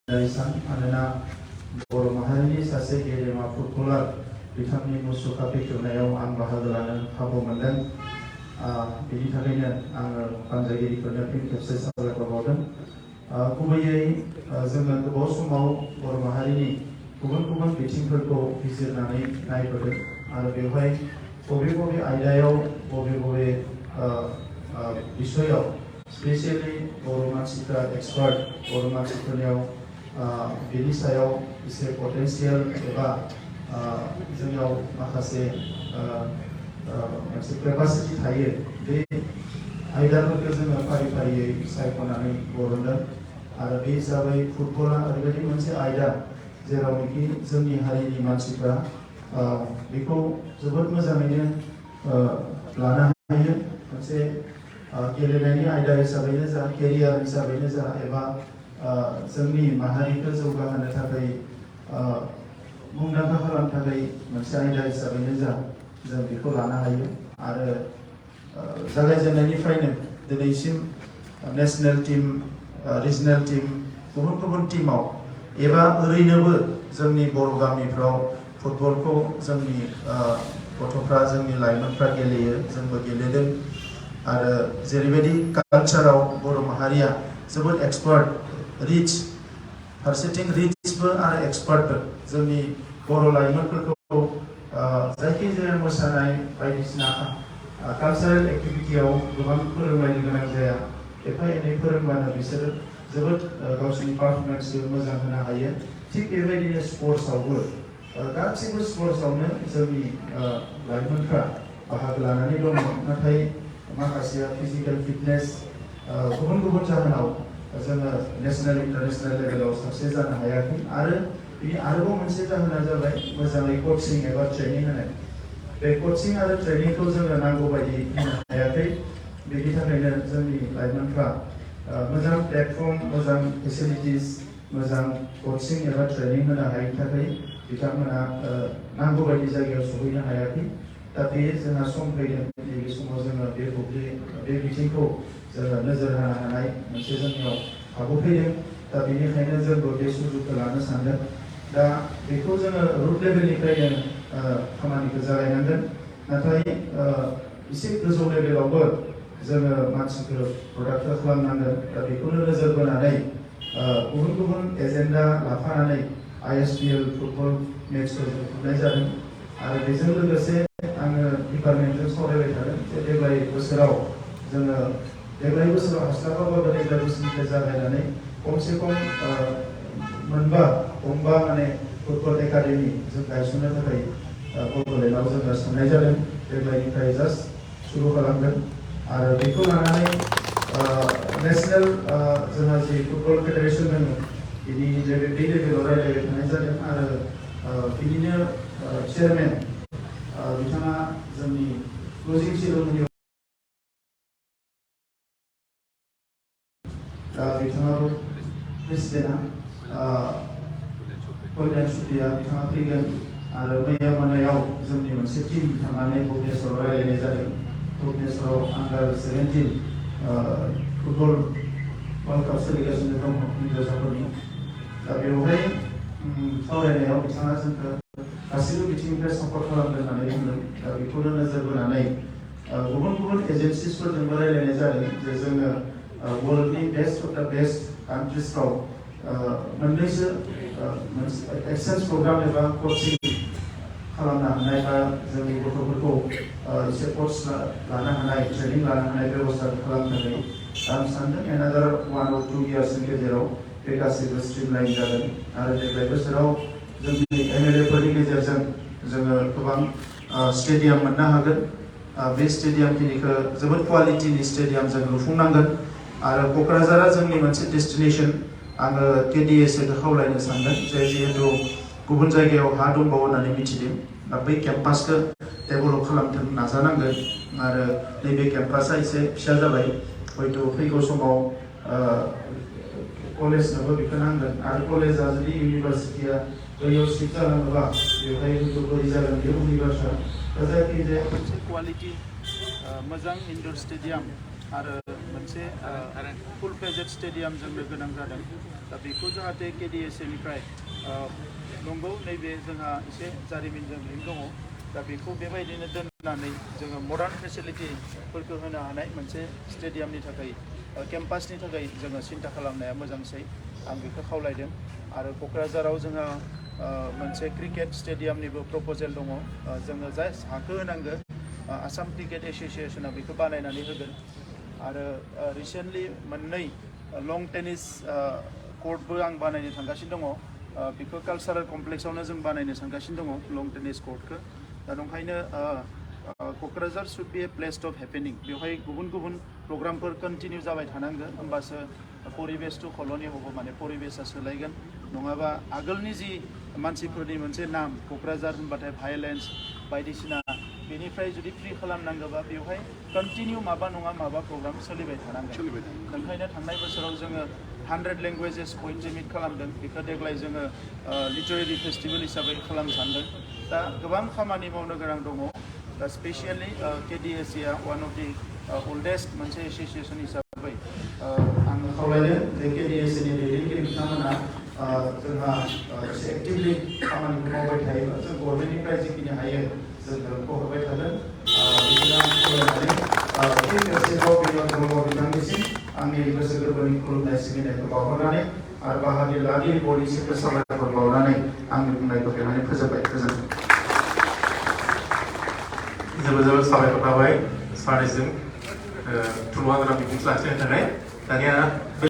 मानोना बर' माहारिनि सासे गेदेमा फुटबलार बिथांनि मुसुखा बेखेवनायाव आं बाहागो लानो खाबु मोनदों। बेनि थाखायनो आङो बानजायगिरिफोरनो फिन खेबसे साबायखर बावदों। गुबैयै जोङो गोबाव समाव बर' माहारिनि गुबुन गुबुन बिथिंफोरखौ बिजिरनानै नायबोदों आरो बेवहाय बबे आयदायाव बबे बिषयाव स्पेसियली बर' मानसिफ्रा एक्सपार्ट बर' मानसिफोरनियाव बेनि सायाव एसे पटेंशियल एबा जोंनाव माखासे मोनसे केपासिटि थायो, बे आयदाफोरखौ जोङो फारियै सायख'नानै बरनदों। आरो बे हिसाबै फुटबला ओरैबायदि मोनसे आयदा जेरावनोखि जोंनि हारिनि मानसिफ्रा बेखौ जोबोद मोजाङैनो लानो हायो। मोनसे गेलेनायनि आयदा हिसाबैनो जा, केरियार हिसाबैनो जा, एबा जोंनि माहारिखौ जौगाहोनो थाखाय मुंदांखा खालामनो थाखाय मोनसे आयदा हिसाबैनो जा, जों बेखौ लानो हायो। आरो जागायजेननायनिफ्रायनो दिनैसिम नेशनेल टीम, रिजनेल टीम, गुबुन टीमाव एबा ओरैनोबो जोंनि बर' गामिफ्राव फुटबलखौ जोंनि गथ'फ्रा, जोंनि लाइमोनफ्रा गेलेयो, जोंबो गेलेदों। आरो जेरैबायदि कालचाराव बर' माहारिया जोबोद एक्सपार्ट, रिच, फारसेथिं रिचबो आरो एक्सपार्टबो। जोंनि बर' लाइमोनफोरखौ जायखिजाया मोसानाय बायदिसिना कालचारेल एक्टिभिटियाव गोबां फोरोंलायनो गोनां जाया। एफा एनै फोरोंबानो बिसोरो जोबोद गावसोरनि पारफरमेन्सखौ मोजां होनो हायो। थिग बेबायदिनो स्पर्ट्सआवबो गासैबो स्पर्ट्सआवनो जोंनि लाइमोनफ्रा बाहागो लानानै दङ। नाथाय माखासेया फिजिकेल फिटनेस गुबुन जाहोनाव जोङो नेशनेल इन्टारनेशनेल लेभेलाव साक्सेस जानो हायाखै। आरो बेनि आरोबाव मोनसे जाहोना जाबाय मोजाङै कचिं एबा ट्रेनिं होनाय। बे कचिं आरो ट्रेनिंखौ जोङो नांगौ बायदि होनो हायाखै। बेनि थाखायनो जोंनि लाइमोनफ्रा मोजां प्लेटफर्म, मोजां फेसिलिटिस, मोजां कचिं एबा ट्रेनिं होनो हायैनि थाखाय बिथांमोना नांगौ बायदि जायगायाव सहैनो हायाखै। दा बे जोंहा सम फैदों, नैबे समाव जोङो बे बिथिंखौ जोङो नोजोर होनो हानाय मोनसे जोंनियाव खाबु फैदों। दा बेनिखायनो जोंबो बे सुजुगखौ लानो सानदों। दा बेखौ जोङो रुट लेभेलनिफ्रायनो खामानिखौ जागायनांगोन। नाथाय एसे गोजौ लेभेलावबो जोङो मानसिखौ प्रडाक्ट खालामनांगोन। दा बेखौनो नोजोर बोनानै गुबुन एजेन्डा लाफानानै ISPL फुटबल मेचफोरखौ खुंनाय जादों। आरो बेजों लोगोसे आङो डिपार्टमेन्टजों सावरायबाय थादों जे देग्लाय बोसोराव हास्लाबाबाबो देग्लाय बोसोरनिफ्राय जागायनानै खमसे खम गंबा माने फुटबल एकाडेमि जों गायसननो थाखाय बड'लेण्डआव जोङो साननाय जादों। देग्लायनिफ्राय जास्ट सुरु खालामगोन। आरो बेखौ लानानै नेशनेल जोंहा जि फुटबल फेडारेसन दङ, बे लेभेलाव रायज्लायबाय थानाय जादों। आरो बिनिनो चेयारमेन बिथाङा जोंनि क्लजिं सेरेमनियाव बिथाङाबो प्रेसिडेन्टआ कल्यान सुप्रिया बिथाङा फैगोन। आरो मैया मोनायाव जोंनि मोनसे टीम थांनानै भुबनेश्वराव रायज्लायनाय जादों। भुबनेश्वराव आन्डार 17 फुटबल वर्ल्ड काप सोलिगासिनो दङ हिन्जावसाफोरनि। दा बेवहाय सावरायनायाव बिथाङा जोंखौ गासैबो बिथिंनिफ्राय सापर्ट खालामगोन होननानै बुंदों। दा बेखौनो नोजोर बोनानै गुबुन एजेन्सिसफोरजोंबो रायज्लायनाय जादों जे जोङो वर्ल्डनि बेस्ट अफ द बेस्ट कान्ट्रिसफ्राव मोननैसो एक्सचेन्ज प्रग्राम एबा कचिं खालामनो हानाय, बा जोंनि गथ'फोरखौ एसे कर्स लानो हानाय, ट्रेनिं लानो हानाय बेबस्था खालामनो थाखाय आं सानदों एनादार 1 or 2 इयार्सनि गेजेराव बे गासैबो स्ट्रिमलाइन जागोन। आरो देग्लाय बोसोराव जोंनि MLA फोरनि गेजेरजों जोङो गोबां स्टेडियाम मोननो हागोन। बे स्टेडियामखिनिखौ जोबोद क्वालिटिनि स्टेडियाम जों लुफुंनांगोन। आरो क'क्राझारा जोंनि मोनसे डेस्टिनेसन। आङो KDSA खावलायनो सानदों जे जिहेतु गुबुन जायगायाव हा दंबावो होननानै मिथिदों, दा बै केम्पासखौ डेभेलप खालामनो नाजानांगोन। आरो नैबे केम्पासआ एसे फिसा जाबाय, हयथ' फैगौ समाव कलेजनोबो बेखौ नांगोन। आरो कलेजआ जुदि इउनिभार्सिटिया बैयाव शिफ्ट जालाङोबा बेवहाय हयथ' बोरै जागोन बे उननि बाथ्रा। दा जायखिजाया मोनसे क्वालिटि मोजां इनडोर स्टेडियाम आरो मोनसे फुल फ्लेजेड स्टेडियाम जोंनो गोनां जादों। दा बेखौ जाहाथे KDSA-निफ्राय नंगौ नैबे जोंहा एसे जारिमिनजों लिंक दङ दा बेखौ बेबायदिनो दोननानै जोङो मडार्न फेसिलिटिफोरखौ होनो हानाय मोनसे स्टेडियामनि थाखाय केम्पासनि थाखाय जोङो सिन्था खालामनाया मोजांसै आं बेखौ खावलायदों आरो क'क्राझाराव जोंहा मोनसे क्रिकेट स्टेडियामनिबो प्रप'जेल दङ जोङो जास्ट हाखौ होनांगो आसाम क्रिकेट एस'सिएशना बेखौ बानायनानै होगोन आरो रिसेन्टलि मोननै लं टेनिस कर्टबो आं बानायनो थांगासिनो दङ बेखौ कालचारेल कमप्लेक्सआवनो जों बानायनो सानगासिनो दङ लं टेनिस कर्टखौ दा ओंखायनो Kokrajhar should be a place of happening बेवहाय गुबुन गुबुन प्रग्रामफोर कन्टिनिउ जाबाय थानांगोन होमबासो परिबेस टु कल'नि हबो माने परिबेसा सोलायगोन नङाबा आगोलनि जि मानसिफोरनि मोनसे नाम क'क्राझार होनबाथाय भायलेन्स बायदिसिना बेनिफ्राय जुदि फ्रि खालामनांगौबा बेवहाय कन्टिनिउ माबा नङा माबा प्रग्राम सोलिबाय थानांगोन ओंखायनो थांनाय बोसोराव जोङो 100 लेंगुवेजेस पइन्ट मिट खालामदों बेखौ देग्लाय जोङो लिटारेरि फेस्टिभेल हिसाबै खालामनो सानदों दा गोबां खामानि मावनो गोनां दङ दा specially KDSA one of the oldest मोनसे एस'सिएसन हिसाबै आं खावलायदों जे KDSA-नि दैदेनगिरि बिथांमोना जोंहा एसे एक्टिभलि खामानिखौ मावबाय थायोबा जों गभर्नमेन्टनिफ्राय जिखिनि हायो जों हेल्पखौ होबाय थागोन बेखौनो आं खावलायनानै फिन खेबसेबाव बिनियन ब्रह्म बिथांनिसिम आंनि गोसो गोरबोनि खुलुमनाय सिबिनायखौ बावहरनानै आरो बाहागो लागिरि बयनिसिमबो साबायखर बावनानै आंनि बुंनायखौ बेवहायनो फोजोबबाय गोजोन्थों जोबोद जोबोद साबायखर थाबाय सानैजों थुलुंगा गोनां बिबुंथि लाखिनो थाखाय दानिया